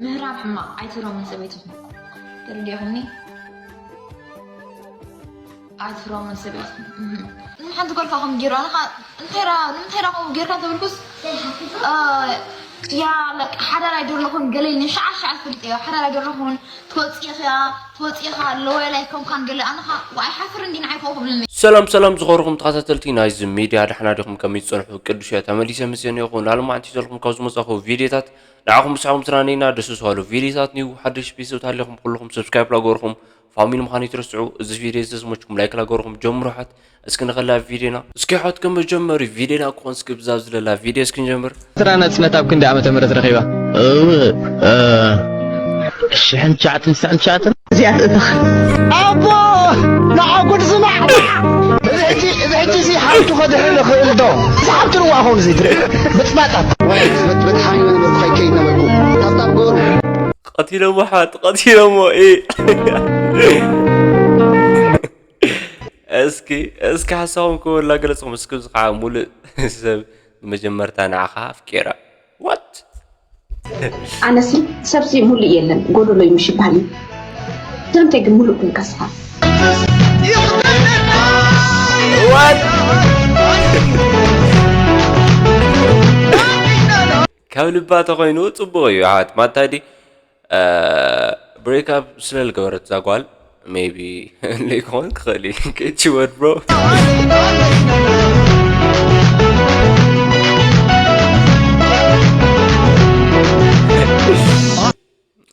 ምህራም ሕማቕ ኣይትብሎምን ሰበይትኹም። ተረዲእኹምኒ? ኣይትብሎምን ሰበይትኹም። እህ። ንሓንቲ ጓልካ ከም ጌሩ፣ ኣነ ኸኣ እንታይ ራ-፣ ንምንታይ ራ ከምኡ ጌርካ እንተበልኩስ፣ እ፣ ያ፣ ለቅ-፣ ሓዳር ኣይደለኹን ገለ ኢልኒ፣ ሸዓ ሸዓ ዝፈልጥ እየ፣ ሓዳር ኣይደለኹን፣ ትወጽእ ኢኻ፣ ትወጽእ ኢኻ፣ ሎያል ኣይኮንካን ገለ፣ ኣነ ኸኣ፣ ዋ፣ ኣይሓፍርን ድየ ንዓይ ከምኡ ክብለኒ? ሰላም ሰላም ዝኸበርኩም ተኸታተልቲ ናይዚ ሚድያ፣ ደሕና ዲኹም? ከመይ ትጸንሑ? ቅዱስ እየ ተመሊሰ ምስየን ይኹን። ላልማዓንቲ ይዘልኩም ካብ ዝመጻኹ ቪድዮታት ንዓኹም ብስዕኩም ስናነይና ደስ ዝባሉ ቪድዮታት ኒው ሓደሽ ቤተሰብ ታሊኹም ኩልኹም ሰብስክራይብ ላገርኩም ፋሚሊ ምዃን ይትረስዑ። እዚ ቪድዮ ዝተስመችኩም ላይክ ላገርኩም ጀምሩ። ሓት እስኪ ንኸላ ቪድዮና እስኪ ሓት ከም መጀመሪ ቪድዮና ክኾን እስኪ ብዛብ ዝለላ ቪድዮ እስኪ ንጀምር። ኤርትራ ናጽነት ኣብ ክንደይ ዓመተ ምህረት ረኺባ? እው፣ እ፣ ሽሕን ትሽዓትን ስሳን ትሽዓትን። እዚኣ ትእትኽ። ኣቦ! ንዓ ጉድ ስማዕ! እዚ ሕጂ፣ እዚ ሕጂ እዚ ሓንቲ ከድሕን ይኽእል ዶ? እዚ ሓንቲ ርዋ ኾን እዚ ትርኢ። ብጽባጣት። ወይ፣ በት-፣ በትሓኒ መንበር ኾይ ከይድ ነበርኩ። ታብታብ ገበሩ። ቀቲሎሞ ሓት፣ ቀቲሎሞ፣ እ። እስኪ፣ እስኪ ሓሳቦም ክበላ ገለጽኹም። እስኪ እዚ ከዓ ሙሉእ ሰብ ንመጀመርታ ንዓኻ ኣፍቂራ። What? ኣነሲ ሰብሲ ሙሉእ የለን፣ ጎደሎ እዩ ምሽ ይበሃል እዩ። ስለምንታይ ግን ሙሉእ ኮንካ ስኻ? What? ካብ ልባ ተኾይኑ ጽቡቕ እዩ። ኣሕዋት ማታ ዲ፣ እ፣ ብሬክ ኣፕ ስለ ዝገበረት እዛ ጓል፣ ሜይቢ ለይኮን ክኽእል እዩ። Get your word, bro።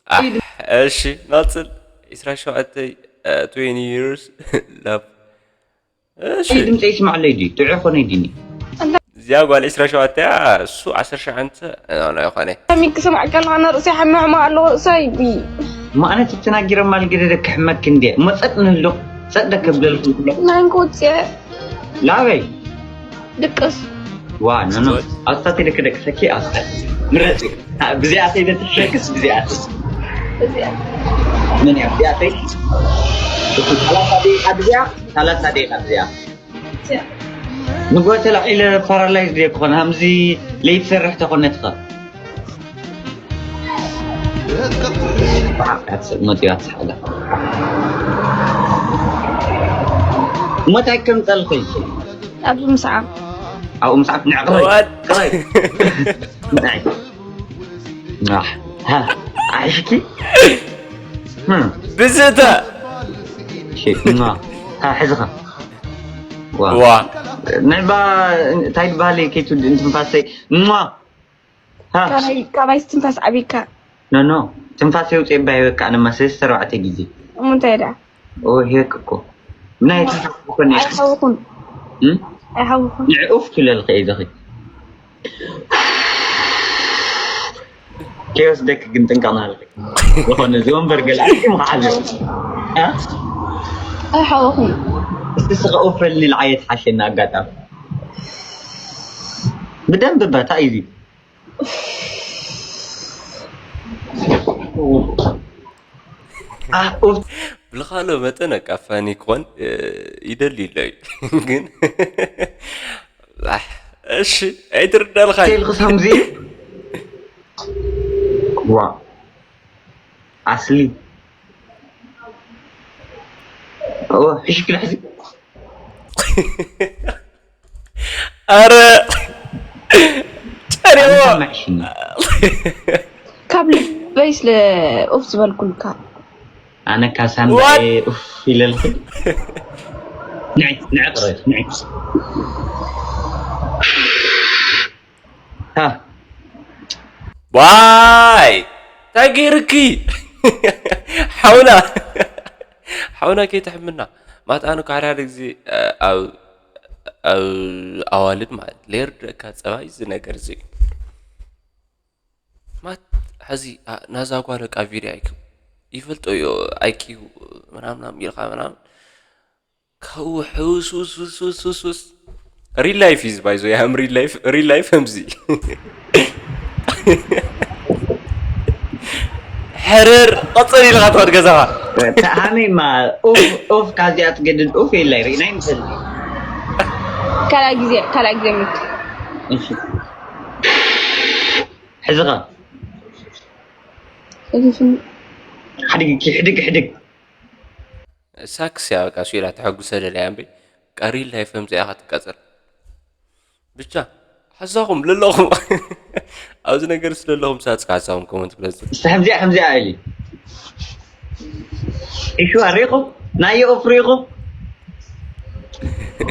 ኣሕ፣ እሺ፣ ናጽል ዒስራ ሸውዓተ፣ እ፣ twenty years love። እሺ። ኣይ፣ ድምፀይ ይስማዕ ኣለይ ድዩ? ጥዑይ ኮነ ዲኒ? እዚኣ ጓል ዒስራ ሸውዓተ እያ፣ እሱ ዓሰርተ ሸውዓተ፣ እ፣ ኖ፣ ኖ፣ ይኾነ። ከመይ ክሰምዓካ ኣለኻ? ኣነ ርእሰይ ሓመ ሕማቕ ኣለዎ፣ ርእሰይ ቢ-፣ እሞ ኣነ ትተናጊረ ማል ገደደ ክሕመክ እንድየ። እሞ ጸጥ ንህሉ፣ ጸጥ ደ ከብለልኩም ኩሎ። ናይ እንኮ ውፅአ። ላበይ? ድቅስ። ዋ፣ ኖ፣ ኖ። ኣስታት ኢለ ክደቅሰኪ፣ ኣስታት። ምረጺ። አ፣ ብዚኣተይ ዶ ትሸክስ፣ ብዚኣተይ? እዚኣ። ምን እያ? ብዚኣተይ? እቲ ሰላሳ ደቂቃ ብዚኣ፣ ሰላሳ ደቂቃ ብዚኣ። እዚኣ። ንጎ ተላዒለ ፓራላይዝ ድየ ክኾን? ሃምዚ ለይት ሰርሕ ተኾነ ትኸ? ብሓቂ ኣትስእ፣ ሞት እዩ ኣትስሓለ። ሞት ኣይከምጸልኺ። ኣብዚ ምስዓብ። ኣብኡ ምስዓብ ንዕቕረይ። What? ቅረይ። ናይ። ኣሕ፣ ሃ፣ ኣሕሽኪ? ህም። ብዝተ። እሺ፣ እማ። ሃ፣ ሕዝኻ። ዋ። ዋ። ናይ ባ-፣ እንታይ ዝበሃል እዩ? ከይትውድእ እንትንፋሰይ። እማ። ሃ። ካባይ፣ ካባይ ትንፋስ ዓቢካ። ኖ፣ ኖ። ትንፋስ የውፅእ ባይ በቃ፣ ንማ ሰለስተ ኣርባዕተ ግዜ። እሞ እንታይ ደኣ? ኦ፣ ሄክ እኮ። ናይ ትንፋስ እኮ ነይ። ኣይሓውኹን። እም? ኣይሓውኹን። ንዕ ኡፍ ክለልኺ እየ ዘኺ። ከይወስደኪ ግን ጥንቀቕ ናበልኪ። ዝኾነ እዚ ወንበር ገለ ኣልኪ ምኽዓል። እ? ኣይሓወኹን። እስቲ ስቐ ኡፍ በልኒ፣ ልዓየ ትሓሸኒ ኣጋጣሚ። ብደንብ እባ፣ እንታይ እዩ እዚ? ኡፍ። ብልኻሎ መጠን በቃ ፋኒ ክኾን፣ እ፣ ይደሊ ኣሎ እዩ። ግን፣ ኣሕ፣ እሺ፣ ኣይትርዳልካ እዩ። ቴል ክሳምዚ። ዋ። ኣስሊ። ኦ፣ ሕሽክ ልሕዚ። ኣረ፣ ጨሪዎ። ኣንታ መዕሽኒ። ካብ ልበይ ስለ ኡፍ ዝበልኩልካ። ኣነ ካብ ሳንባየ What? ኡፍ ኢለልኩ። ንዒ፣ ንዒ፣ ቅረብ፣ ንዒ። ሃ። ዋይ! እንታይ ገይርኪ? ሓውና፣ ሓውና ከይተሕምና። ማት ኣነ እኮ ሓደ ሓደ ግዜ፣ እ፣ ኣብ፣ ኣብ ኣዋልድ ማለት ለየርደካ ጸባይ እዚ ነገር እዚ። ማት፣ ሕዚ፣ ኣ፣ ናዛ ጓል በቃ ቪድዮ ኣይክ-፣ ይፈልጦ እዮ፣ ኣይኪው ምናምን ምናምን ኢልካ ምናምን። ካብኡ ሕውስ ውስ ውስ ውስ ውስ ውስ። ሪል ላይፍ ኢዝ ባይ ዘ ወይ፣ ኣም ሪል ላይፍ፣ ሪል ላይፍ ከምዚ። ሕርር፣ ቀጽል ኢልካ ትኸድ ገዛኻ። ተኣሚማ፣ ኡፍ፣ ኡፍ፣ ካብዚኣ ትገድድ ኡፍ የላይ፣ ርኢና ይምሰል። ካልኣይ ግዜ፣ ካልኣይ ግዜ ምት። እሺ። ሕዝኻ። ሕድግ ሕድግ ሕድግ። ሳክስ እያ በቃ፣ እሱ ኢላ ተሐጉሰ ደልያ እምበይ፣ ቀሪል ላይፍ ከምዚኣ ኢኻ ትቀጽር። ብቻ ሓሳኹም ለለኹም ኣብዚ ነገር ስለለኹም ሳትካ ሓሳኹም ኮመንት ግለጹ። እስቲ ከምዚኣ ከምዚኣ ኢሊ። እሹ ኣሪኹም ናይ ኦፍ ሪኹም።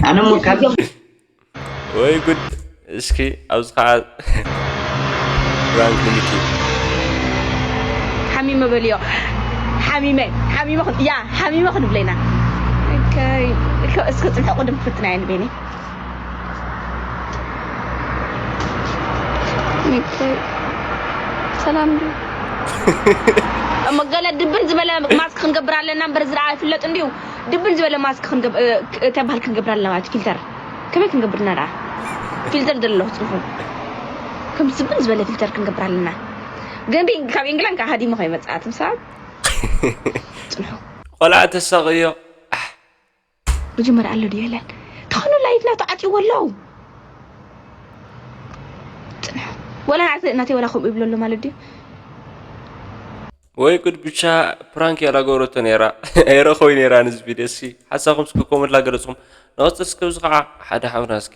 ኣነ እሞ ካብ ወይ ጉድ። እስኪ ኣብዚ ከዓ ፕራንክ ንሚኪ። ሓሚመ በልዮ። ሓሚመ ሓሚመ ክን- ያ ሓሚመ ክንብለና። ኦኬ፣ እኮ እስኪ ጽንሑ ቅድም ክፍትና እየ ንቤኒ። ኦኬ፣ ሰላም ድዩ? እሞ ገለ ድብን ዝበለ ማስክ ክንገብር ኣለና እምበር ዝረኣ ኣይፍለጥ እንድዩ። ድብን ዝበለ ማስክ ክንገብ- እ፣ እንታይ ባህል ክንገብር ኣለና ማለት ፊልተር ከመይ ክንገብር እና ደኣ ፊልተር ደሎ ጽንሑ ከም ዝብን ዝበለ ፊልተር ክንገብር ኣለና። ግን ብ- ካብ ኢንግላንድ ካብ ሃዲሙ ከይመጽኣት ምሳብ ጽንሑ። ቆልዓ ተሳቕዮ። መጀመርያ ኣሎ ድዩ የለን? ተኾኑ ላይት ናቱ ዓጽይዎ ኣለዉ። ጽንሑ። ወላ ናተ- ናተይ ወላ ከምኡ ይብሎ ኣሎ ማለት ድዩ? ወይ ጉድ። ብቻ ፕራንክ ያላገበረቶ ነይራ። ኤረ ኮይ ነይራ ንዚ ቪድዮ። እስኪ ሓሳኹም እስኪ ኮመንት ላገለጽኹም። ንቐጽል እስከ ኣብዚ ከዓ ሓደ ሓውና እስኪ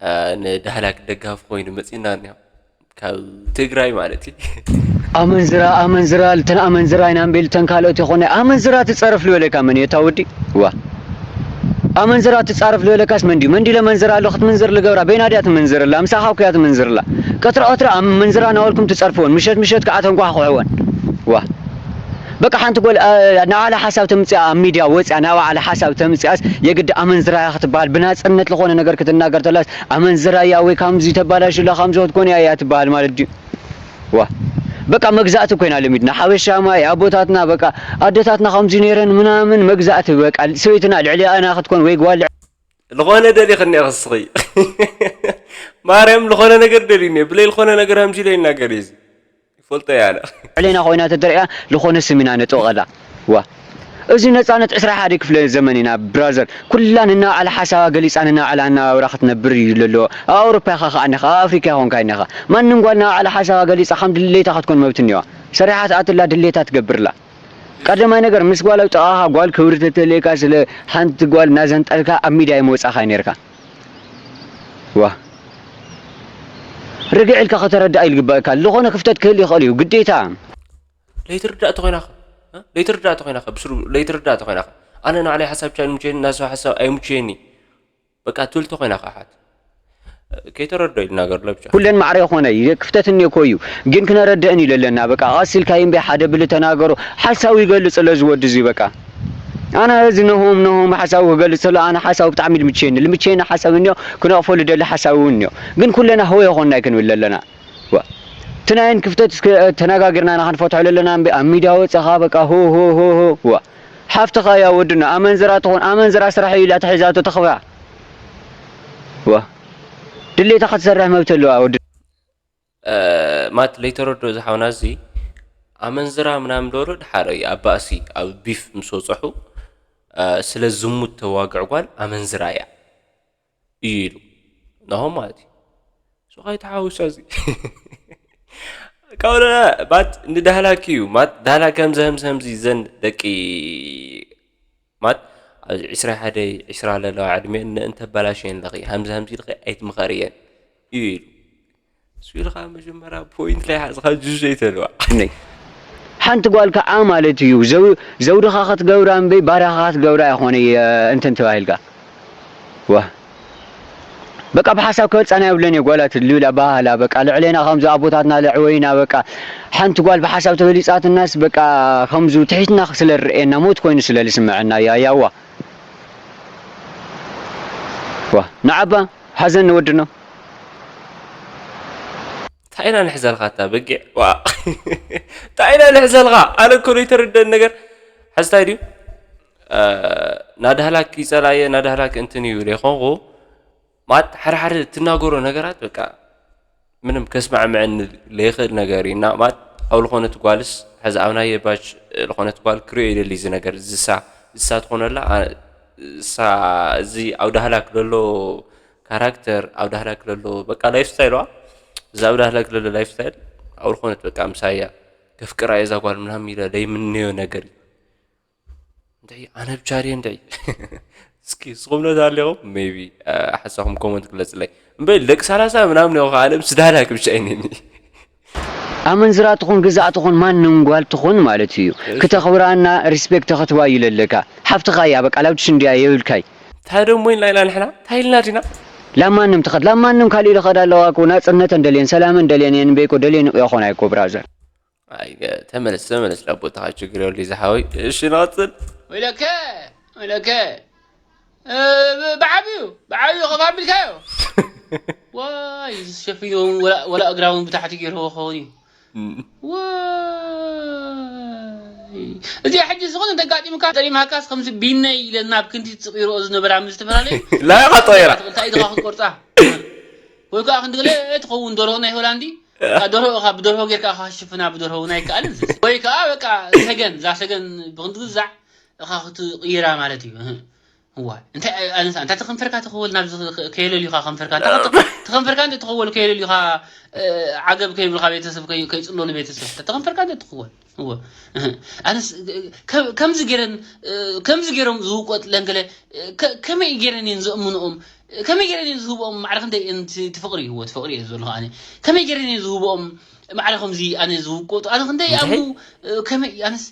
አ፣ ንዳህላክ ደጋፊ ኮይኑ መጺና እኒሆ ካብ ትግራይ ማለት እዩ። ኣመንዝራ ኣመንዝራ ልተን ኣመንዝራ ኢና እምቤል ተን ካልኦት ይኾነ ኣመንዝራ ትጸርፍ ልበለካ መን እየ እታ ወዲ ዋ ኣመንዝራ ትጻረፍ ልበለካስ መንዲ መንዲ ለመንዝራ ኣሎ ክትምንዝር ልገብራ በይና ድያ ትምንዝርላ ምሳኻ ኩያ ትምንዝርላ ቀትሪ ቀትሪ ኣመንዝራ ናበልኩም ትጸርፍወን ምሸት ምሸት ከዓ ተንኳሕኩሕወን ዋ በቃ ሓንቲ ጓል አ፣ ናባዕላ ሓሳብ ተምፅኣ ኣብ ሚድያ ወፅያ ናባዕላ ሓሳብ ተምፅኣስ የግዲ ኣመንዝራ እያ ክትበሃል ብናፅነት ዝኾነ ነገር ክትናገር ተላስ ኣመንዝራ እያ ወይ ካምዚ ተባላሽላ ካምዚ ክትኮን እያ እያ ትበሃል ማለት ድዩ ዋ በቃ መግዛእቲ ኮይና ለሚድና ሓበሻ ማይ ኣቦታትና በቃ ኣደታትና ከምዚ ነይረን ምናምን መግዛእቲ በቃ ሰበይትና ልዕሊኣና ክትኮን ወይ ጓል ዝኾነ ደሊኽኒ ኢኺ እስኺ ማርያም ዝኾነ ነገር ደሊኒ ብለይ ዝኾነ ነገር ሃምዚ ኢለ ይናገር እዩ እዚ ይፈልጦ እየ ኣነ ዕሌና ኮይና ተደሪያ ዝኾነ ስም ኢና ነጥብቐላ ዋ እዚ ነፃነት ዕስራ ሓደ ክፍለ ዘመን ኢና ብራዘር ኩላ ንናባዕላ ሓሳባ ገሊፃ ንናባዕላ ኣነባብራ ክትነብር እዩ ለለዎ ኣብ ኣውሮፓ ኢኻ ከዓ እኒኻ ኣብ ኣፍሪካ ይኾንካ እኒኻ ማንም ጓል ናባዕላ ሓሳባ ገሊፃ ከም ድሌታ ክትኮን መብት እኒዋ ሰሪሓ ትኣትላ ድሌታ ትገብርላ ቀዳማይ ነገር ምስ ጓል ኣብ ጥቓኻ ጓል ክብሪ ተተልየካ ስለ ሓንቲ ጓል እናዘንጠልካ ኣብ ሚድያ ኣይመውፃእኻ ነርካ ዋ ርግዕ ኢልካ ከተረድኣ ይልግበእካ ዝኾነ ክፍተት ክህል ይኽእል እዩ ግዴታ ለይትርዳእ ተኾይናኸ ለይትርዳእ ተኾይናኸ ብስሩ ለይትርዳእ ተኾይናኸ ኣነ ንዓለይ ሓሳብ ቻ ይምቸየኒ ናሰብ ሓሳብ ኣይምቸየኒ በቃ ትብል ተኾይናኸ ሓት ከይተረዶ ኢሉ ናገር ለብቻ ኩለን ማዕረ ይኾነ ክፍተት እኒኮ እዩ ግን ክነረድእን እዩ ለለና በቃ ቀስ ኢልካ ይምበይ ሓደ ብሊ ተናገሩ ሓሳቡ ይገልፅ ለዚ ወዲ እዚ በቃ ኣነ እዚ ነሆም ነሆም ሓሳቡ ክገልፅ ተሎ ኣነ ሓሳቡ ብጣዕሚ ልምቸየኒ ልምቸየኒ ሓሳብ እኒዮ ክነቕፎ ልደሊ ሓሳብ እውን እኒዮ ግን ኩለና ህወ ይኾንና ክንብል ለለና እቲ ናይን ክፍተት ተነጋጊርና ኢና ክንፈትሖ ለለና እምበይ ኣብ ሚድያ ወፀኻ በቃ ሆ ሆ ሆ ሆ ዋ ሓፍትኻ እያ ወድና ኣመንዝራ ትኾን ኣመንዝራ ስራሕ እዩ ኢላ ተሒዛቶ ተኽብራ ዋ ድሌታ ክትሰርሕ መብት ኣለዋ ወድና ማት ለይተረዶ ዝሓውና እዚ ኣመንዝራ ምናምን ዶሮ ድሓረ እዩ ኣብ ባእሲ ኣብ ቢፍ ምስ ወፀሑ ስለ ዝሙት ተዋግዕ ጓል ኣመንዝራ እያ እዩ ኢሉ ናሆም ማለት እዩ ሶኻይ ተሓውሶ እዚ ካብ ባት ንዳህላክ እዩ ማት ዳህላክ ከምዚ ከምዚ ከምዚ ዘን ደቂ ማት ኣብዚ ዕስራ ሓደ ዕስራ ዘለዋ ዕድሜ እነን ተበላሸየን ኣለኺ ሃምዚ ሃምዚ ኢልኺ ኣይትምኸርየን እዩ ኢሉ እሱ ኢልኻ መጀመርያ ፖይንት ላይ ሓዝኻ ጁስ ዘይተልዋ ነይ ሓንቲ ጓል ከዓ ማለት እዩ ዘው- ዘውድኻ ክትገብራ እምበይ ባርያኻ ክትገብራ ይኾነ እንትን ተባሂልካ ዋ በቃ ብሓሳብ ክበልፃና የብለን እየ ጓላት ልብል ኣባሃላ በቃ ልዕሌና ከምዚ ኣቦታትና ልዕወይና በቃ ሓንቲ ጓል ብሓሳብ ተበሊፃትናስ በቃ ከምዚ ትሒትና ስለ ርኤና ሞት ኮይኑ ስለ ልስምዐና እያ ያዋ ዋ ንዓባ ሓዘን ንወድኖ እንታይ ኢና ንሕዘልካ እታ በጊዕ ዋ እንታይ ኢና ንሕዘልካ ኣነ እኮ ዘይተረደን ነገር ሕዝታይ ድዩ ናዳህላክ ይፀላየ ናዳህላክ እንትን እዩ ዘይኮንኩ ማለት ሓደ ሓደ ትናገሮ ነገራት በቃ ምንም ከስማዕምዐኒ ለይኽእል ነገር እዩ እና ማለት ኣብ ዝኾነት ጓልስ ሕዚ ኣብ ናይ ባች ዝኾነት ጓል ክሪኦ ይደሊ እዚ ነገር ዝሳ ዝሳ ትኾነላ እሳ እዚ ኣብ ዳህላክ ዘሎ ካራክተር ኣብ ዳህላክ ዘሎ በቃ ላይፍ ስታይል ዋ እዚ ኣብ ዳህላክ ዘሎ ላይፍ ስታይል ኣብ ዝኾነት በቃ ምሳያ ከፍቅራ እየ እዛ ጓል ምናምን ኢለ ዘይምነዮ ነገር እዩ። እንታይ ኣነ ብቻ ድየ እንታይ እስኪ ንስኹም ነታ ኣለኹም ሜቢ ሓሳኹም ኮመንት ግለፅለይ። እምበይ ደቂ ሰላሳ ምናምን ይኹ ኣነ ምስ ዳዳ ክብቻ ይነኒ። ኣመንዝራ ትኹን ግዛዕ ትኹን ማንም ጓል ትኹን ማለት እዩ ክተኽብራና ሪስፔክት ተኸትባ እዩ ለለካ። ሓፍትኻ እያ በቃ ላብትሽ እንድያ የብልካይ። እንታይ ደሞ ኢልና ኢና ንሕና እንታይ ኢልና ዲና? ላብ ማንም ትኸድ ላብ ማንም ካልእ ኢሉ ኸድ ኣለዋ እኮ ናፅነተን ደልየን ሰላመን ደልየን እየን እምበይ እኮ ደልየን ይኾና እኮ ብራዘር። ኣይ ተመለስ ተመለስ ናብ ቦታኻ ችግር የብሉ ዝሓወይ። እሺ ንቐፅል። ወይለከ ወይለከ እ፣ ብ- ብዓብዩ ብዓብዩ ከፍ ኣቢልካዮ ዋይ እዚ ሸፊኑ ወላ- ወላ እግራ እውን ብታሕቲ ገይርዎ ክኸውን እዩ ዋይ እዚኣ ሕጂ ዝኾነ እንተጋጢምካ ጠሊምካስ ከምዚ ቢነይ ኢለን ናብ ክንዲ ጽቕ ይርኦ ዝነበራ ምስ ዝተፈላለዩ ላይኻ ጠይራ እንታይ ኢኻ ክትቆርጻ ወይ ከዓ ክንዲ ገለ ትኸውን ደርሆ ናይ ሆላንዲ እታ ደርሆ ኢኻ ብደርሆ ጌርካ ኢኻ ሽፍና ብደርሆ እውን ኣይከኣልን ወይ ከዓ በቃ ሰገን እዛ ሰገን ብክንዲ ግዛዕ ኢኻ ክትቕይራ ማለት እዩ እዋ እንታይ ኣነሳ እንታይ ተኸንፈርካ ተኸወል ናብዚ ከየለልዩኻ ከንፈርካ እንታይ ተኸንፈርካ እንደ ተኸወል ከየለልዩኻ ዓገብ ከይብልካ ቤተሰብ ከይፅሎ ንቤተሰብ ተኸንፈርካ እንደ ተኸወል እወ ኣነስ ከምዚ ገይረን ከምዚ ገይሮም ዝውቆጥ ለንገለ ከመይ ገይረን እየን ዘእምንኦም ከመይ ገይረን እየን ዝህብኦም ማዕረ ክንደይ እየን ትፍቕሪ እወ ትፍቕሪ እየ ዘለኹ ኣነ ከመይ ገይረን እየን ዝህብኦም ማዕረ ከምዚ ኣነ ዝውቆጡ ኣነ ክንደይ ይኣምኑ ከመይ ኣነስ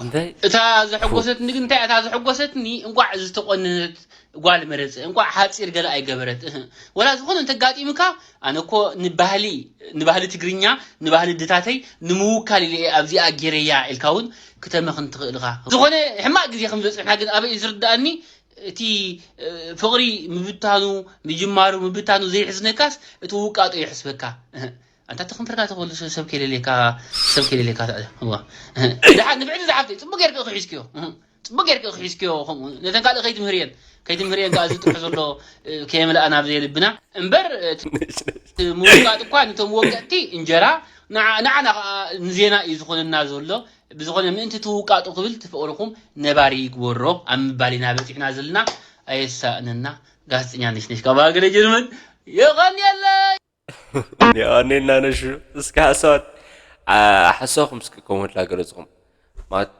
እንታይ እታ ዘሐጎሰትኒ ግን እንታይ እታ ዘሐጎሰትኒ እንቋዕ ዝተቆነነት ጓል መረፀ እንቋዕ ሓፂር ገለ ኣይገበረት እህ ወላ ዝኾነ እንተጋጢምካ ኣነ እኮ ንባህሊ ንባህሊ ትግርኛ ንባህሊ ድታተይ ንምውካል ኢለ እየ ኣብዚኣ ጌረያ ኢልካ እውን ክተመኽን ትኽእል ኢኻ ዝኾነ ሕማቕ ግዜ ከም ዝበፅሕና ግን ኣበይ እዩ ዝርድኣኒ እቲ ፍቕሪ ምብታኑ ምጅማሩ ምብታኑ ዘይሕዝነካስ እቲ ውቃጦ የሕስበካ ኣንታ ተኸንፈርካ ተኸሉ ሰብ ከይደልየካ ሰብ ከይደልየካ ተዕለ እዋ ድሓ ንብዕቲ ዝሓፍተይ ጽቡቅ ጌርክ እኺ ሒዝክዮ ጽቡቅ ጌርክ እኺ ሒዝክዮ ከምኡ ነተን ካልእ ከይትምህርየን ከይትምህርየን ከኣ ዝጥርሑ ዘሎ ከየመልኣና ኣብ ዘይልብና እምበር ምውቃጥ እኳ ነቶም ወቀጥቲ እንጀራ ንዓና ከዓ ንዜና እዩ ዝኾነና ዘሎ ብዝኾነ ምእንቲ ትውቃጡ ክብል ትፍቕርኹም ነባሪ ይግበሮ ኣብ ምባል ኢና በፂሕና ዘለና ኣየሳእነና ጋዜጠኛ ነሽነሽ ካብ ሃገረ ጀርመን የቐንየለይ የቐኔልና ነሹ እስኪ ሓሳባት ሓሳኹም እስኪ ኮመንት ላገለጽኹም ማት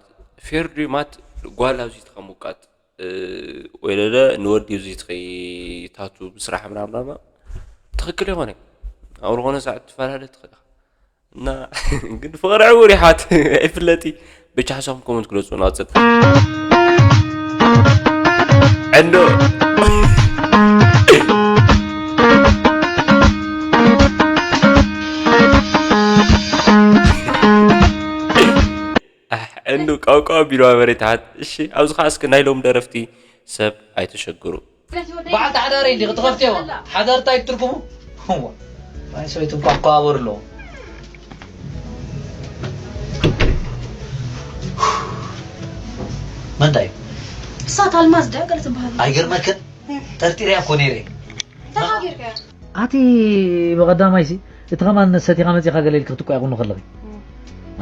ፌር ድዩ ማት ጓል ኣብዚ ተኸሙቃት ወይ ለለ ንወዲ እዚ ትኸይታቱ ብስራሕ ምናምናማ ትኽክል የኾነ ኣብ ዝኾነ ሰዓት ትፈላለ ትኽእል እና ግን ፍቕሪ ዕውር ይሓት ኣይፍለጢ ብቻ ሓሳኹም ኮመንት ግለጹ ናጽል ዕንዶ ዕንዱ ቃውቃው ቢልዋ መሬት ሓት እሺ ኣብዚ ከዓ እስኪ ናይ ሎም ደረፍቲ ሰብ ኣይተሸግሩ በዓልቲ ሓዳረይ እንዲኺ ትኸፍትዮ ሓዳር እንታይ ትርጉሙ እዋ ናይ ሰበይቲ እንኳ ኣከባበሩ ኣለዎ መንታይ እሳ ታልማዝ ድያ ገለ ትበሃል ኣይገርመክን ጠርጢረያ እኮ ነይረ እንታይ ጌርካያ ኣቲ ብቐዳማይሲ እቲ ኸማን ሰቲኻ መጺኻ ገለ ኢልኪ ክትቋየቑኒ ከለኺ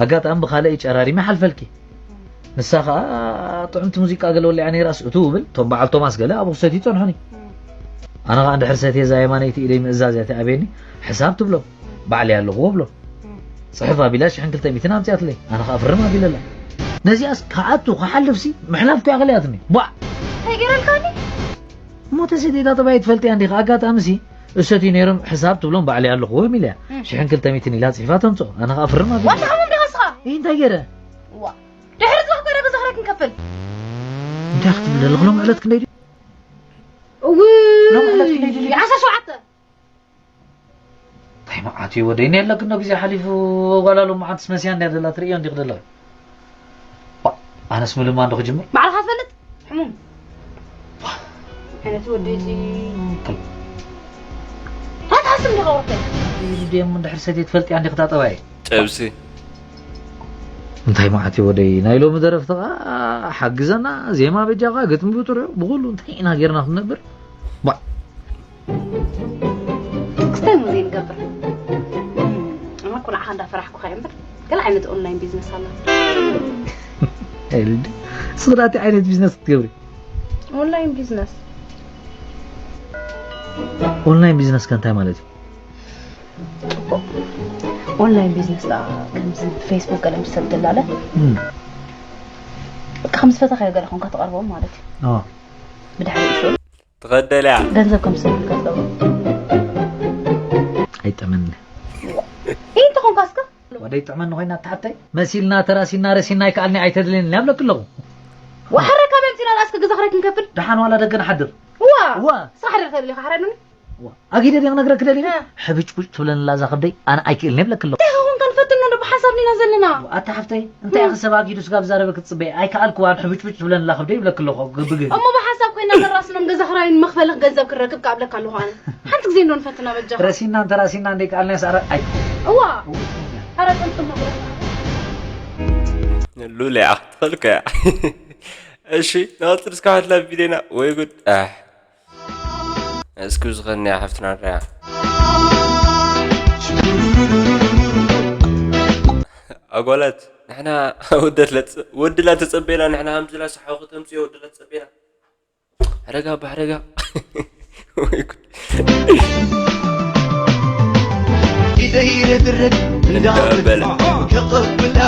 ኣጋጣሚ ብኻልእ ጨራሪመ ሓልፈልኪ ንሳ ኸኣ ጥዕምቲ ሙዚቃ ገለ ወሊዓ ነይራስ እቱ እብል እቶም በዓል ቶማስ ገለ ኣብኡ ክሰትዩ ጸንሑኒ ኣነ ኸኣ እንድሕር ሰትየ እዛ የማነይቲ ኢደይ ምእዛዝ እያ ትኣብየኒ ሕሳብ ትብሎም ባዕለይ ኣለኽዎ እብሎም ጽሕፍ ኣቢላ ሽሕን ክልተ ሚእትን ኣምጺኣትለይ ኣነ ኸኣ ፍርም ኣቢለላ ነዚኣስ ክኣቱ ክሓልፍሲ ምሕላፍ ኮያ ከለያትኒ ቧዕ እንታይ ገይረልካኒ እሞ ተሰዲዳ ጠባይ ትፈልጥያ እንዲኻ ኣጋጣሚ ሲ እሰትዩ ነይሮም ሕሳብ ትብሎም ባዕለይ ኣለኹዎም ኢለያ ሽሕን ክልተ ሚእትን ኢላ ጽሒፋ ተምጽኦ ኣነ ኸኣ ፍርም ኣቢለ ዋታ ሓሙም ዲኻ ንስኻ እንታይ ገይረ ዋ ድሕሪ ጽባሕ ኮረ ገዛኽረ ክንከፍል እንታይ ክትብል ዘለኹ ሎም ዕለት ክንደይ ድዩ እው ሎም ዕለት ክንደይ ድዩ ዓሰርተ ሸውዓተ እንታይ መዓት እዩ ወደይ ነየለ ክኖ ግዜ ሓሊፉ ጓላ ሎም መዓትስ መስያ እንድያ ደላ ትርእዮ እንዲኽ ደላ ኣነስ ምልማ እንዶ ክጅምር ባዕልኻ ትፈልጥ ሕሙም ዓይነት ወደይ እዚ ኣትሓስብ እንዲኻ ወርተይ ድም እንድሕር ሰትየ ትፈልጥያ እንዲኽ ታጠባየ ጥብሲ እንታይ መዓት እዩ ወደይ ናይ ሎሚ ደረፍቲ ኸዓ ሓግዘና ዜማ በጃኻ ግጥሚ ብጥርዑ ብኩሉ እንታይ ኢና ጌርና ክንነብር ክስታይ ሙዚ ንገብር እማ እኮ ንዓኻ እንዳፈራሕኩኻ እየ እምበር ገለ ዓይነት ኦንላይን ቢዝነስ ኣላ ኤልዲ ስኽዳቲ ዓይነት ቢዝነስ ክትገብሪ ኦንላይን ቢዝነስ ኦንላይን ቢዝነስ ከ እንታይ ማለት እዩ ኦንላይን ቢዝነስ ደኣ ከምዚ ብፌስቡክ ገለ ምስ ሰብ ትላለ፣ እም። በቃ ከም ዝፈተኻዮ ገለ ኮንካ ትቐርቦም ማለት እዩ። ኣዎ። ብድሕሪ እሱ ትኸደል እያ። ገንዘብ ከም ዝስእኑልካ ትገብሮ። ኣይጠመኒ። ኢንተ ኮንካ እስከ? ወደይ ጥዕመኒ ኮይና ተሓተይ መሲልና ተራሲና ረሲና ኣይከኣልኒ ኣይተድልየኒ ኣብለኪ ኣለኹ። ወሓረ ካብ ኣምፂና ደኣ እስከ ገዛ ክራይ ክንከፍል? ደሓን ዋላ ደገ ንሓድር። ዋ! ዋ! ስራሕ ዶ ተደሊኻ ሓረዱኒ? ዋ! ኣጊደ ድየ ክነግረኪ ደሊለ? እ። ሕብጭቡጭ ትብለኒ ኣላ እዛ ከብደይ፣ ኣነ ኣይክእልን እየ ብለኪ ኣለኹ። እንታይ ክኾንካ ንፈትኖ ዶ ብሓንሳብ ዲና ዘለና? ዋ፣ ኣታ ሓፍተይ፣ እንታይ እ። ኢኺ ሰብ ኣጊዱ ስጋብ ዝዛረበ ክትጽበይ? ኣይከኣልኩዋን፣ ሕብጭቡጭ ትብለኒ ኣላ ከብደይ ይብለኪ ኣለኹ። ግ-፣ ብግ-፣ እሞ ብሓንሳብ ኮይና ነራስኖም ገዛ ክራይን መኽፈሊ ገንዘብ ክንረክብ ከኣብለካ ኣለኹ ኣነ። ሓንቲ ግዜ እንዶ ንፈትና በጃኻ። ረሲና እንተ ራሲና እንደይ ከኣልና ሰኣረ ኣይ። እዋ! ኣረ ጥምጥም መኽፈሊ። ሉልያ፣ ትኸልከያ። እሺ፣ ንቐጽል እስካብ ሕትላ ቪድዮና። ወይ ጉድ። ኣሕ። እስኪ ዝኸንያ ሓፍትና ንርያ። ኣጓላት፣ ንሕና ወደት ለጽ-፣ ወድላ ተጸበና፣ ንሕና ሃምዝላ ሰሓው ከተምጽዮ ወድላ ተጸበና። ሕደጋ፣ ብሕደጋ። ወይ ጉድ። ኢደይ ረግረግ እንዳበለ። እንዳበለ። ከቐብላ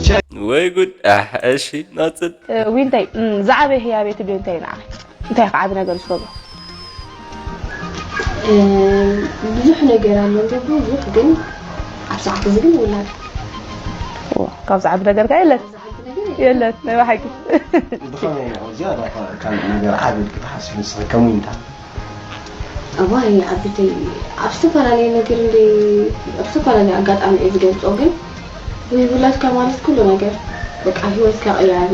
ሻይ። ወይ ጉድ። ኣሕ፣ እሺ፣ ናጽል። እ፣ ዊንታይ፣ እም፣ ዝዓበየ ህያቤት ድዩ እንታይ ንዓኺ? እንታይ ኢኻ ዓቢ ነገር ዝገብሮ? እ፣ ብዙሕ ነገር ኣሎ፣ እንተ ብዙሕ ግን ኣብ ሰዓት እዚ ግን ውላድ። ኦ፣ ካብዚ ዓቢ ነገር ከ የለን? ካብዚ ዓቢ ነገር የለን። የለን፣ ናይ ብሓቂ። ብኸመይ እዩ ዝያዳ ካብ ነገር ዓቢ ኢልኪ ትሓስቢ ንስኺ ከም ዊንታ? እዋይ ዓቢተይ፣ ኣብ ዝተፈላለየ ነገር እንደ፣ ኣብ ዝተፈላለየ ኣጋጣሚ እየ ዝገልጾ፣ ግን ወይ ውላድካ ማለት ኩሉ ነገር፣ በቃ ህይወትካ ቀያሪ፣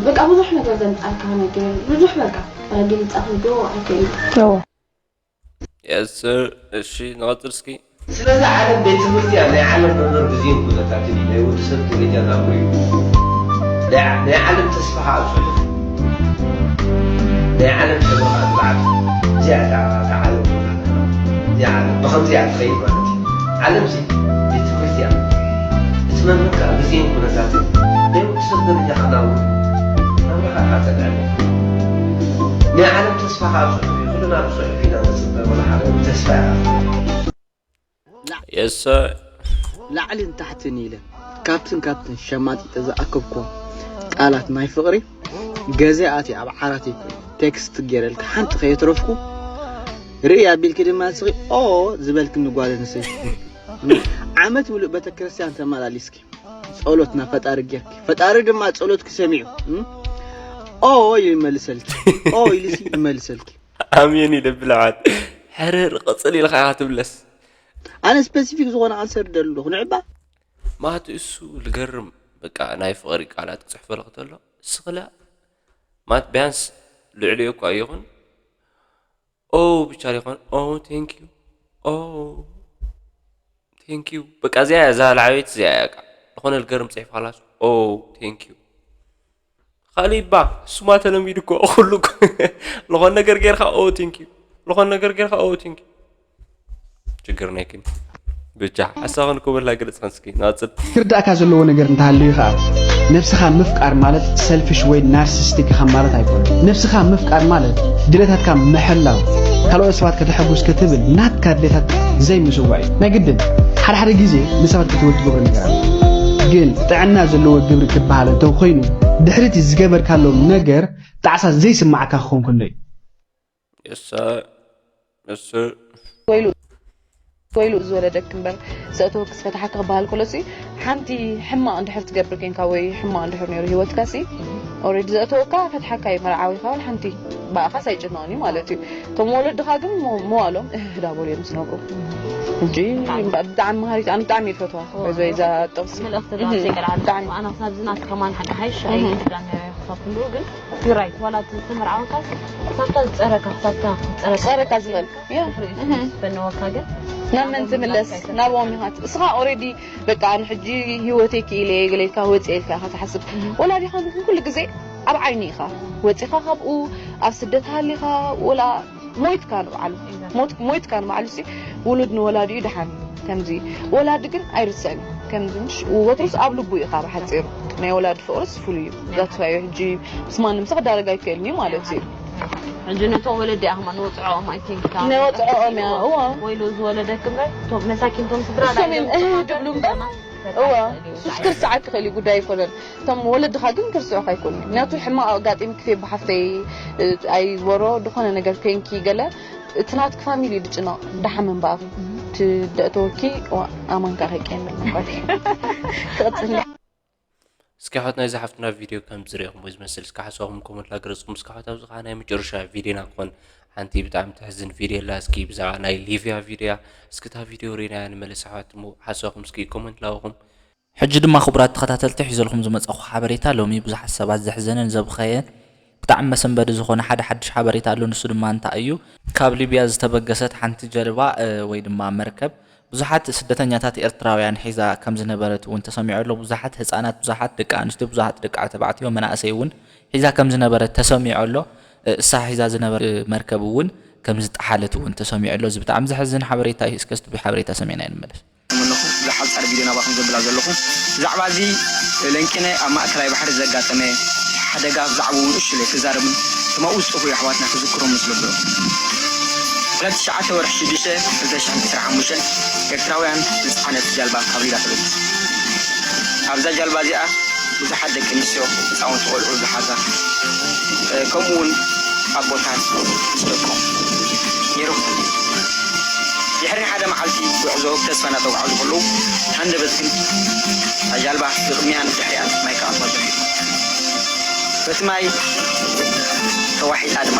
በቃ ብዙሕ ነገር ዘምጻልካ ነገር፣ ብዙሕ በቃ፣ ኣረ ግልጻ ክብሎ ኣይክእልን። እዎ። የስ ስር። እሺ፣ ንቐጽል እስኪ። ስለዚ ዓለም ቤት ትምህርቲ እያ፣ ናይ ዓለም መምህር ግዜን ኩነታትን እዩ፣ ናይ ወዲ ሰብ ደረጃ ናብሩ እዩ። ናይ ዓ-፣ ናይ ዓለም ተስፋ ከዓ ጽሑፍ እዩ። ናይ ዓለም ሕብሪ ከዓ ንብዓት እዩ። እዚኣ እታ፣ እታ ዓለም እዚኣ ዓለም ብኸምዚ እያ ትኸይድ ማለት እዩ። ዓለም እዚ ቤት ትምህርቲ እያ። እቲ መምህር ከዓ ግዜን ኩነታትን ናይ ወዲ ሰብ ደረጃ ከዓ ናብሩ እዩ። ናብራኻ ከዓ ጸንዐ። ናይ ዓለም ተስፋ ከዓ ጽሑፍ እዩ። ኩልና ብጽሑፍ ኢና ንጽበ፣ ወላ ሓደ ተስፋ እያ። የሰ ላዕልን ታሕትን ኢለ ካብትን ካብትን ሸማጢጠ ዝኣከብኮ ቃላት ናይ ፍቕሪ ገዜ ኣትየ ኣብ ዓራት ይኩን ቴክስት ገይረልካ ሓንቲ ከየትረፍኩ ርኢ ኣቢልኪ ድማ ስኺ ኦ ዝበልክኒ ጓል ኣንስተይቲ ዓመት ሙሉእ ቤተክርስትያን ተመላሊስኪ ጸሎት ናብ ፈጣሪ ጌርኪ ፈጣሪ ድማ ጸሎትኪ ሰሚዑ እም? ኦ ኢሉ ይመልሰልኪ ኦ ኢሉሲ ይመልሰልኪ ኣሜን ኢለ ብልዓት ሕርር ቅጽል ኢልካ ኢኻ ትብለስ ኣነ ስፐሲፊክ ዝኾነ ኣንሰር ደለኹ ንዕባ ማት እሱ ልገርም በቃ ናይ ፍቕሪ ቃላት ክጽሕፈልክ ተሎ ስኽላ ማት ቢያንስ ልዕሊኡ እኳ ይኹን ኦ ብቻ ይኹን ኦ ቴንክ ዩ ኦ ቴንክ ዩ በቃ እዚኣ እያ እዛ ላዕቤት እዚኣ እያ በቃ ዝኾነ ልገርም ጽሒፍ ካላስ ኦ ቴንክ ዩ ካሊእ እባ እሱማ ተለሚዱ እኮ ኩሉ እኮ ዝኾነ ነገር ጌርካ ኦ ቴንክ ዩ ዝኾነ ነገር ጌርካ ኦ ቴንክ ዩ ችግር ነይክን ብቻ ሓሳኽን ክብላ ግልጽ ክንስኪ ናጽል ክርዳእካ ዘለዎ ነገር እንተሃለዩ ከዓ ነብስኻ ምፍቃር ማለት ሰልፊሽ ወይ ናርሲስቲክ ኢኻ ማለት ኣይኮነ ነብስኻ ምፍቃር ማለት ድሌታትካ ምሕላው ካልኦት ሰባት ከተሐጉስ ክትብል ናትካ ድሌታት ዘይምስዋዕ እዩ ናይ ግድን ሓደ ሓደ ግዜ ንሰባት ክትወድ ትገብሮ ነገር ኣሎ ግን ጥዕና ዘለዎ ግብሪ ክበሃል እንተኮይኑ ድሕሪቲ ዝገበርካሎም ነገር ጣዕሳ ዘይስማዓካ ክኾን ከሎ እዩ እሱ ወይሉ ወይሉ ዝወለደክ እምበር ዘእተወክስ ፈትሓካ ክበሃል ከሎ ሲ ሓንቲ ሕማቕ እንድሕር ትገብር ኮንካ ወይ ሕማቕ እንድሕር ነይሩ ሂወትካ ሲ ኦሬዲ ዘእተወካ ፈትሓካ እዩ መርዓዊኻ ወላ ሓንቲ ብኣኻስ ኣይጭነቕን እዩ ማለት እዩ እቶም ወለድኻ ግን መዋሎም እህህ ዳበሉ እዮም ዝነብሩ ሕጂ ብጣዕሚ መሃሪት ኣነ ብጣዕሚ ይፈትዋ በዚ እዛ ጥቕሲ መልእኽቲ ዶ ዘይቀርዓሉ ብጣዕሚ ኣና ክሳብ ዝናት ከማን ሓቂ ሓይሽ ኣይዳን ክሳብ ክንድኡ ግን You're right ዋላ ተመርዓውካ ሳብታ ዝፀረካ ሳብታ ክፀረካ ፀረካ ዝበል ያ ዝፈነወካ ግን ናብ መን ትምለስ ናብኦም ኢኻ እስኻ ኦሬዲ በቃ ኣነ ሕጂ ህይወተይ ክኢለ እየ ገለ ኢልካ ወፅእ ኢልካ ኢኻ ትሓስብ ወላዲኻ ንኹን ኩሉ ግዜ ኣብ ዓይኒ ኢኻ ወፂኻ ካብኡ ኣብ ስደት ሃሊኻ ወላ ሞይትካ ንባዕሉ ሞይትካ ንባዕሉ ሲ ውሉድ ንወላዲኡ ደሓን ከምዚ ወላዲ ግን ኣይርስዕን ከምዚ ምሽ ወትሩስ ኣብ ልቡ ኢኻ ብሓፂሩ ናይ ወላዲ ፍቕርስ ፍሉይ እዩ ዛትፋዮ ሕጂ ምስ ማንም ሰ ክዳረግ ኣይክእልን እዩ ማለት እዩ ሕጂ ነቶም ወለዲ ኢኻ ነወፅዖም፣ I think፣ እታ ነወፅዖም እያ፣ እዋ። ወይሎ ዝወለደክም በር፣ እቶም መሳኪን፣ እቶም ስድራ እሶም እዮም እህ ድብሉ እምበር፣ እዋ። ሱስ ክርስዓክ ይኽእል እዩ፣ ጉዳይ ኣይኮነን። እቶም ወለድኻ ግን ክርስዑኻ ኣይኮኑን። ምክንያቱ ሕማቕ ኣጋጢምኪ ብሓፍተይ፣ እ፣ ኣይወሮ፣ ዝኾነ ነገር ፔንኪ ገለ፣ እቲ ናትኪ ፋሚሊ ድጭነቕ፣ ድሓመም ብኣኺ። እቲ ደእተወኪ፣ ዋ፣ ኣማንካ ከይቀየመልና። ክቕፅል። እስኪ ኣሕዋት ናይዛ ሓፍትና ቪድዮ ከም ዝሪእኹም ወይ ዝመስል እስኪ ሓሳብኩም ኮመንት ላገረፅኩም። እስኪ ኣሕዋት ኣብዚ ከዓ ናይ መጨረሻ ቪድዮና ክኾን ሓንቲ ብጣዕሚ ተሕዝን ቪድዮ ኣላ። እስኪ ብዛዕባ ናይ ሊብያ ቪድዮ እያ። እስኪ እታ ቪድዮ ሪእናያ ንመለስ ኣሕዋት እሞ ሓሳብኩም እስኪ ኮመንት ላወኹም። ሕጂ ድማ ክቡራት ተኸታተልቲ ሒዘልኩም ዝመፀኹ ሓበሬታ ሎሚ ብዙሓት ሰባት ዘሕዘነን ዘብኸየን ብጣዕሚ መሰንበዲ ዝኾነ ሓደ ሓድሽ ሓበሬታ ኣሎ። ንሱ ድማ እንታይ እዩ? ካብ ሊብያ ዝተበገሰት ሓንቲ ጀልባ፣ እ፣ ወይ ድማ መርከብ ብዙሓት ስደተኛታት ኤርትራውያን ሒዛ ከም ዝነበረት እውን ተሰሚዑ ኣሎ። ብዙሓት ህፃናት፣ ብዙሓት ደቂ ኣንስትዮ፣ ብዙሓት ደቂ ተባዕትዮ፣ መናእሰይ እውን ሒዛ ከም ዝነበረት ተሰሚዑ ኣሎ። እ፣ እሳ ሒዛ ዝነበረ መርከብ እውን ከም ዝጠሓለት እውን ተሰሚዑ ኣሎ። እዚ ብጣዕሚ ዘሕዝን ሓበሬታ እዩ። እስከ ስቱቢ ሓበሬታ ሰሚዕና ንመለስ። ኣለኹ። እዛ ሓጻር ቪድዮ ናባኹም ዘብላ ዘለኹ። ብዛዕባ እዚ ለንቂነ ኣብ ማእከላይ ባሕሪ ዘጋጠመ ሓደጋ ብዛዕባኡ ንእሽቶለይ ክዛረብን፣ እቶም ኣብኡ ዝጠፍኡ ኣሕዋትና ክዝክሮም ምስ ዘለዎም። ዕለት ትሽዓተ ወርሒ ሽዱሽተ ክልተ ሽሕን ዕስራን ሓሙሽተን ኤርትራውያን ዝጸዓነት ጃልባ ካብ ሊብያ ተበጊሳ። ኣብዛ ጃልባ እዚኣ ብዙሓት ደቂ ኣንስትዮ፣ ህጻውንቲ ቆልዑ ዝሓዛ፣ እ፣ ከምኡ እውን ኣቦታት ምስ ደቆም ነይሮም። ድሕሪ ሓደ መዓልቲ ጉዕዞ ብተስፋ እናተጓዕዙ ከለዉ፣ ሃንደበት ግን እታ ጃልባ ብቕድሚኣን ብድሕሪኣን ማይ ክኣትዋ ጀሚሩ። በቲ ማይ ተዋሒጣ ድማ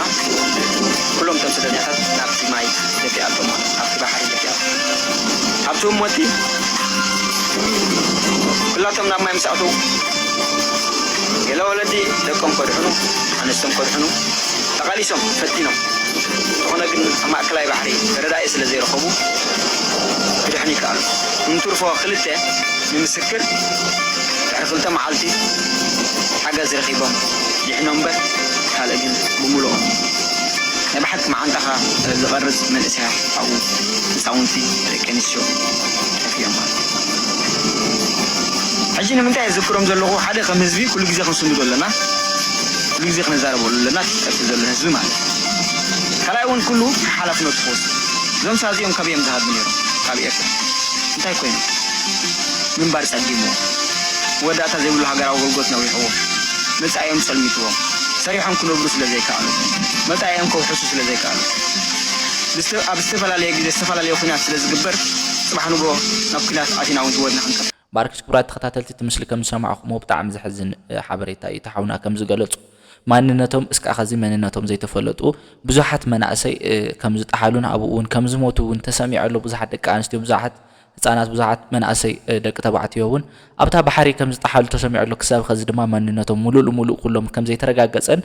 ኩሎም እቶም ስደተኛታት ናብቲ ማይ ደፊኣቶም፣ ናብቲ ባሕሪ ደፊኣቶም። ኣብቲ ህሞት ኩላቶም ናብ ማይ ምስ ኣተዉ፣ ገለ ወለዲ ደቆም ከድሕኑ፣ ኣንስቶም ከድሕኑ ተቓሊሶም ፈቲኖም። ዝኾነ ግን ኣብ ማእከላይ ባሕሪ ተረዳኢ ስለ ዘይረኸቡ ክድሕኑ ይከኣሉ። እንትርፎ ክልተ ንምስክር ድሕሪ ክልተ መዓልቲ ሓገዝ ረኺቦም ድሒኖም እምበር ካልእ ግን ብምሉኦም ናይ ብሓቂ መዓንጣኻ ዝቐርጽ መንእሰያት ኣብኡ ህፃውንቲ ደቂ ኣንስትዮ ጠፊኦም ማለት እዩ። ሕጂ ንምንታይ የዘክሮም ዘለኹ? ሓደ ከም ህዝቢ ኩሉ ግዜ ክንስንዶ ኣለና፣ ኩሉ ግዜ ክንዛረበሉ ኣለና። እቲ ጠፊኡ ዘሎ ህዝቢ ማለት እዩ። ካልኣይ እውን ኩሉ ሓላፍነቱ ክወስድ። እዞም ሰባት እዚኦም ካበይ እዮም ዝሃድሙ ነይሮም? ካብ ኤርትራ። እንታይ ኮይኖም? ምንባር ጸጊምዎም። መወዳእታ ዘይብሉ ሃገራዊ ኣገልግሎት ነዊሕዎም። መጻኢኦም ጸልሚትዎም። ሰሪሖም ክነብሩ ስለ ዘይከኣሉ። መጻኢኦም ከውሕሱ ስለ ዘይከኣሉ። ብዝተ-፣ ኣብ ዝተፈላለየ ግዜ ዝተፈላለየ ኩናት ስለ ዝግበር ጽባሕ ንግሆ ናብ ኩናት ኣቲና እውን ህይወትና ክንጠፍእ። ባርክስ ክቡራት ተኸታተልቲ እቲ ምስሊ ከም ዝሰማዕኹሞ ብጣዕሚ ዘሕዝን፣ እ፣ ሓበሬታ እዩ። እቲ ሓውና ከም ዝገለጹ ማንነቶም እስካዕ ኸዚ መንነቶም ዘይተፈለጡ ብዙሓት መናእሰይ፣ እ፣ ከም ዝጠሓሉን ኣብኡ እውን ከም ዝሞቱ እውን ተሰሚዑ ኣሎ። ብዙሓት ደቂ ኣንስትዮ፣ ብዙሓት ህፃናት፣ ብዙሓት መናእሰይ፣ እ፣ ደቂ ተባዕትዮ እውን ኣብታ ባሕሪ ከም ዝጠሓሉ ተሰሚዑ ኣሎ። ክሳብ ኸዚ ድማ ማንነቶም ሙሉእ ልሙሉእ ኩሎም ከም ዘይተረጋገፀን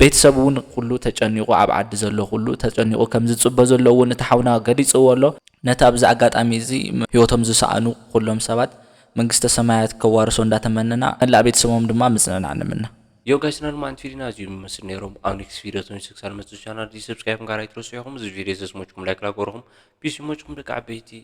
ቤተሰብ እውን ኩሉ ተጨኒቑ ኣብ ዓዲ ዘሎ ኩሉ ተጨኒቑ ከም ዝፅበ ዘሎ እውን እቲ ሓውና ገሊፅዎ ኣሎ። ነቲ ኣብዚ ኣጋጣሚ እዚ ህይወቶም ዝሰኣኑ ኩሎም ሰባት መንግስተ ሰማያት ከዋርሶ እንዳተመነና መላእ ቤተሰቦም ድማ ምፅንናዕ ንምነ። ዮ ጋይስ፣ ናይ ሎማዓንቲ ቪድዮና እዚኦም ይመስሉ ነይሮም። ኣብ ኔክስት ቪድዮ ተመልሰ ክሳብ ንመፅእ ቻናል እዚ ሰብስክራይብ ምግባር ኣይትረስዑ ኢኹም። እዚ ቪድዮ ዘዝመችኩም ላይክ ላገርኹም። ፒስ ይመችኩም ደቂ ዓበይቲ።